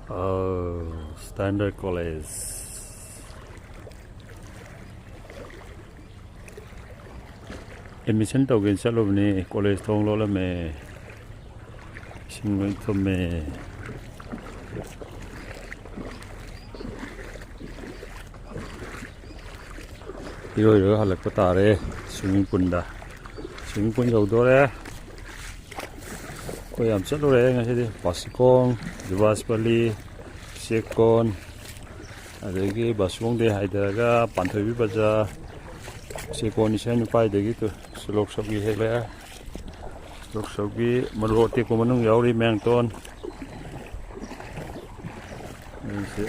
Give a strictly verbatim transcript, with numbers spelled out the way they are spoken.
Standard College admission ꯇꯧꯒꯦꯅ ꯆꯠꯂꯨꯕꯅꯤ꯫ College ꯊꯣꯡ ꯂꯣꯜꯂꯝꯃꯦ꯫ ꯏꯁꯤꯡ ꯂꯣꯏ ꯊꯨꯝꯃꯦ꯫ ꯏꯔꯣꯏꯔꯒ ꯍꯜꯂꯛꯄ ꯇꯥꯔꯦ꯫ Swimming poolꯗ, swimming pool ꯌꯧꯗꯣꯔꯦ꯫ ꯑꯩꯈꯣꯏ ꯌꯥꯝ ꯆꯠꯂꯨꯔꯦ ꯉꯁꯤꯗꯤ꯫ ꯕꯥꯁꯤꯈꯣꯡ, ꯖꯨꯕꯥꯁꯄꯂꯤ, ꯆꯦꯛꯀꯣꯟ, ꯑꯗꯒꯤ ꯕꯥꯁꯤꯈꯣꯡꯗꯩ ꯍꯥꯏꯊꯔꯒ ꯄꯥꯟꯊꯣꯏꯕꯤ ꯕꯖꯥꯔ, ꯆꯦꯛꯀꯣꯟ ꯏꯁꯩ ꯅꯨꯄꯥꯏꯗꯒꯤ ꯇꯨ ꯁꯨꯂꯣꯛ ꯁꯧꯒꯤ ꯍꯦꯛꯂꯛꯑꯦ꯫ ꯁꯨꯂꯣꯛ ꯁꯧꯒꯤ, ꯃꯔꯣꯛ ꯑꯇꯦꯛꯄ ꯃꯅꯨꯡ ꯌꯥꯎꯔꯤ, ꯃꯌꯥꯡꯇꯣꯟ꯫ ꯑꯗꯨꯁꯨ